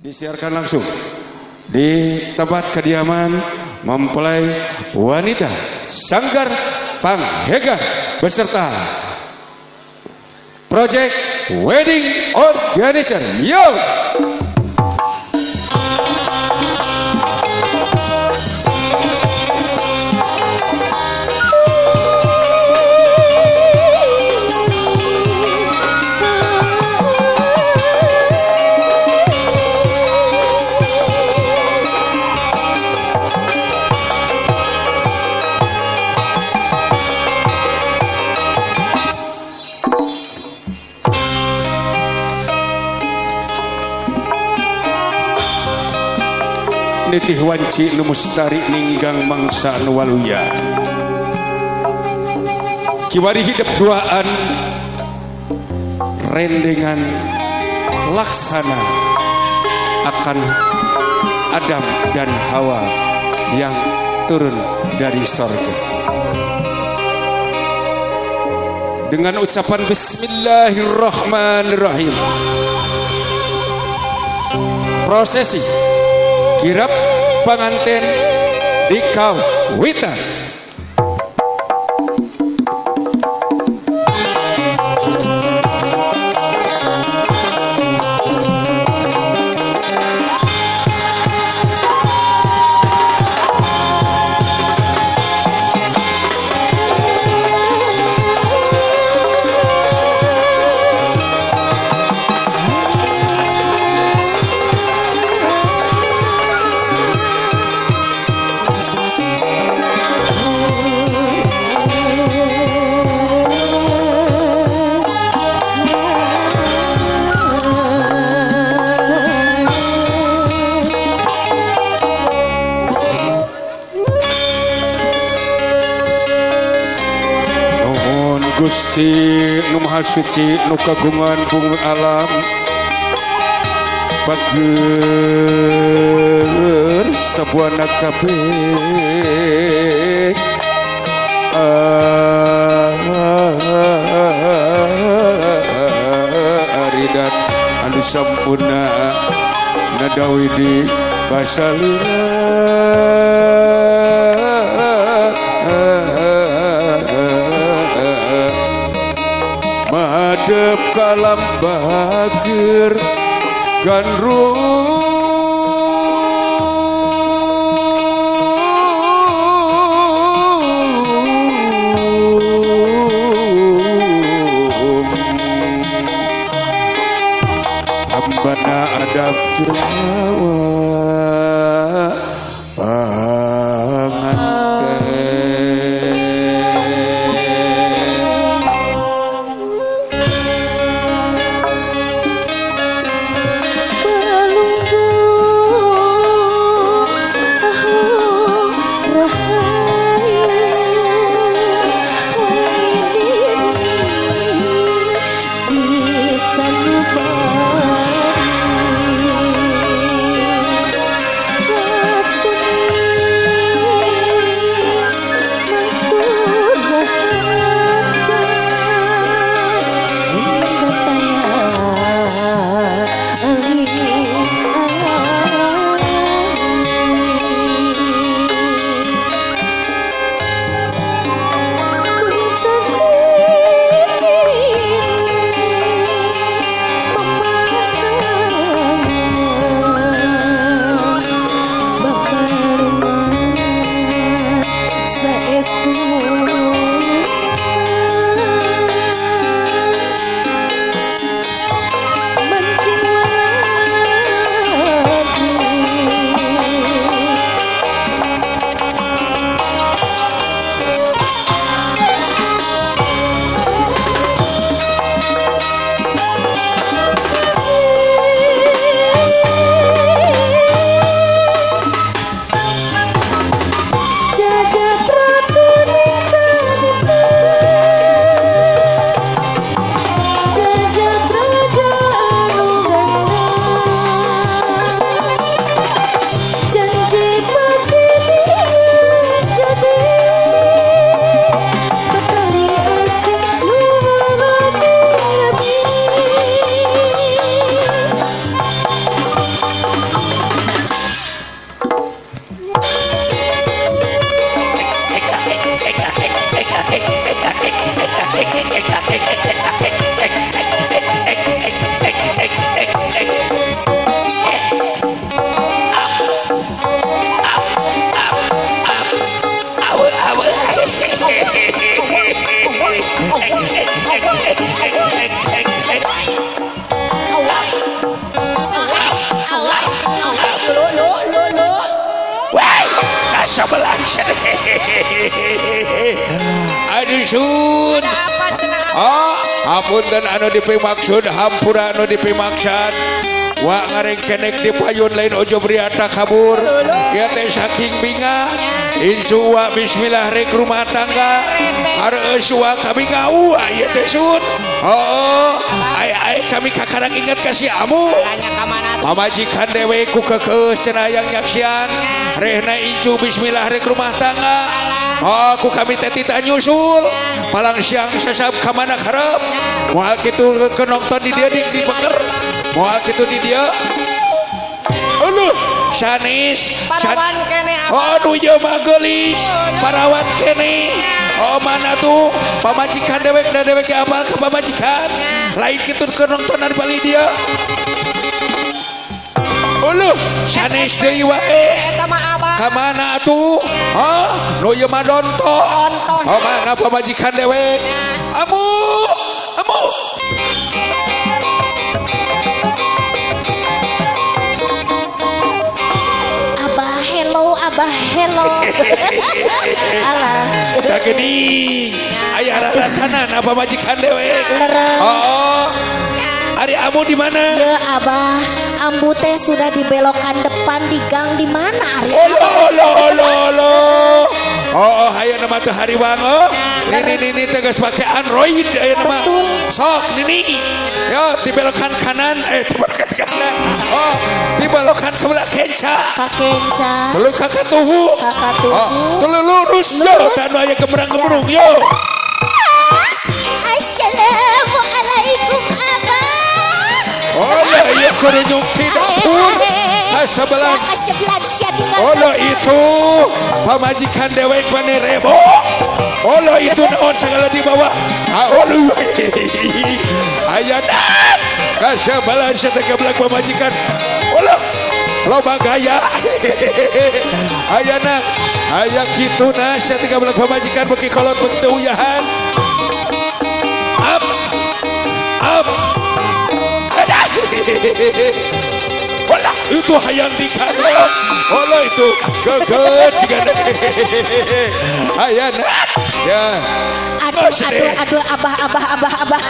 Disiarkan langsung di tempat kediaman mempelai wanita Sanggar Panghegar beserta Project Wedding Organizer. Yo! Nitih wanci nu mustari ninggang mangsa nu waluya. Kiwari hidep duaan rendengan laksana akan Adam dan Hawa yang turun dari sorga. Dengan ucapan Bismillahirrahmanirrahim, prosesi kirap pengantin di kawitan. Gusti nu Maha Suci nu kagungan bumi alam pager sabuana kabeh aridat anu sampurna nadawi di basalira. Madep kalam bager gandrung hambana adab Jawa Kasabelah aduh sun. Ah, hapunten anu dipimaksud hampura anu dipimaksad. Wa ngarengkenek di payun lain ojo briata kabur. Ieu teh saking binga. Incu wa bismillah rek rumah tangga. Hareueus wa kami ngau ieu teh sun. Oh, ai ai kami kakarang ingat ka si amu. Pamajikan dewe ku keukeuh cenah hayang nyaksian. Rehna incu bismillah rek rumah tangga. Oh, ku kami teh titah nyusul. Palang siang sasab ka mana karep. Moal kitu ke nonton di dieu di beker. Moal kitu di dieu. Aduh, sanes. Parawan kene apa? Oh, aduh ieu mah geulis. Parawan kene. Oh, mana tuh pamajikan dewek da dewek apa ka pamajikan. Lain kitu ke nontonan bali dieu. Aduh, sanes deui wae. Eta mah abah. Ka mana atuh? Hah? Nu ieu mah donto. Oh, mana pamajikan dewek? Amu, amu. Abah hello, abah hello. Alah. Tah geuning. Aya raratanan apa majikan dewek? Leres. Oh. Ari amu di mana? Ya abah, ambu teh sudah dibelokan depan di gang di mana ari? Olo olo olo olo. Oh, ayeuna mah teu hariwang oh. Nini nini teh geus pake Android ayeuna mah. Sok nini. Yo dibelokan kanan dibelokan kanan. Oh, dibelokan ke belah kenca. Ka kenca. Tuluy ka katuhu. Ka katuhu. Oh, tuluy lurus yo tanu aya gemerang-gemerung yo. Assalamualaikum abah. Oh, iya kurunyung di dapur. Kasebelah. Oh, itu pamajikan dewek mane rebo. Oh, itu naon segala di bawah. Oh, aya kasebelah sategeblak pamajikan. Oh, loba gaya. Ayana aya kituna sategeblak pamajikan beuki kolot beuki teu uyahan. Up. Up. Olah, itu hayang dikandong. Olah itu geget jika ayana. Ya. Aduh, aduh, aduh, abah, abah, abah, abah.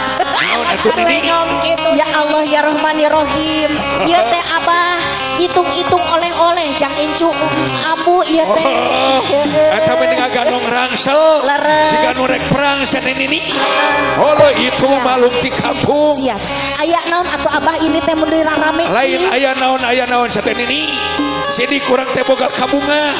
Ya Allah, ya Rahman, ya Rohim. Ieu teh abah, hitung-hitung oleh-oleh jang incu ambu ieu teh. Eta mah ngaganong rangsel. Jika nu rek perang sanini. Olah itu malum ti kampung. Siap. Aya naon atuh abah ini teh mun rame. Lain aya naon satenini. Sini kurang teh boga kabunga.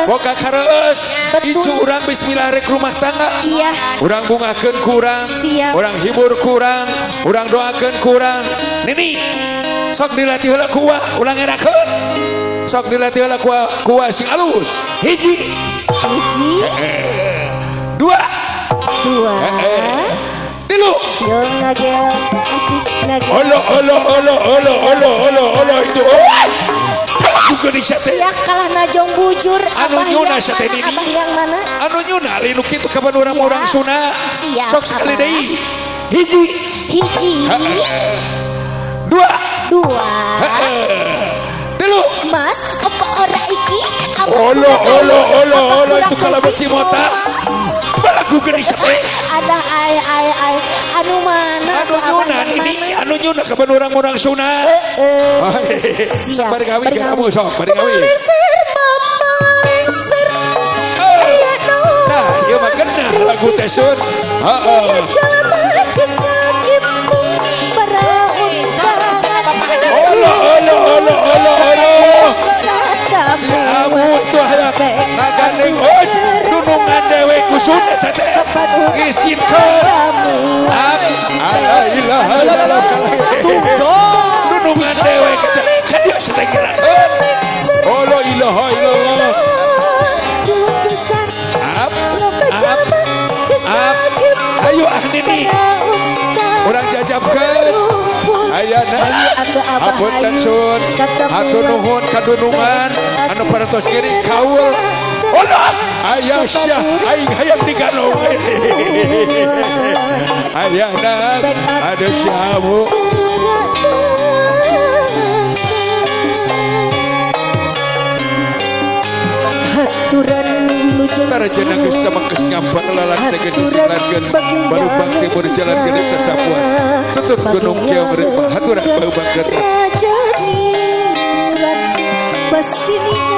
Boga kareueus. Incu urang bismillah rek rumah tangga. Iya. Urang bungakeun kurang. Urang hibur kurang, urang doakeun kurang. Nini, sok dilatih heula ku wa, ulang ngerakeun. Sok dilatih heula ku wa sing alus. Hiji. Hiji. Dua. Dua. Tilu. Yo ngagel asik ngagel. Olo olo olo olo olo olo olo itu. Juga di sate. Ya kalah najong bujur. Anu nyuna sate ini. Abah yang mana? Anu nyuna linu kitu kapan urang-urang suna. Siap. Sok sekali deui. Hiji. Hiji. Dua. Dua. Tilu. Mas, apa ora iki? Olo olo olo olo itu kalau beci mota. Balagu geuning sate. Ada ai ai ai anu mana? Anu nyuna ini, anu nyuna kapan urang-urang suna. Sok bari gawi kamu sok bari gawi. Lengser mama lengser. Nah, ieu mah genah lagu teh sun. Heeh. Olo olo olo olo olo. Si amu itu hayang ngagandeng oh dunungan dewe kusun eta teh. Ngisinkeun. La ilaha illallah. Dunungan dewe kita ka dieu satengerakeun. Oh la ilaha illallah. Up up up. Ayo ah nini. Urang jajabkeun. Ayana hapunten sun. Hatur nuhun kadunungan anu parantos ngiring kaul. Olah aya syah aing hayang diganong. Ayana ada syamu. Haturan Tarajana geus samangkes ngampar lalangsegkeun sisi lankeun baru bakti berjalan ke desa Sapuan. Tutut Gunung Keong Ripa haturang bau bangkeut. Raja Ningrat. Basini.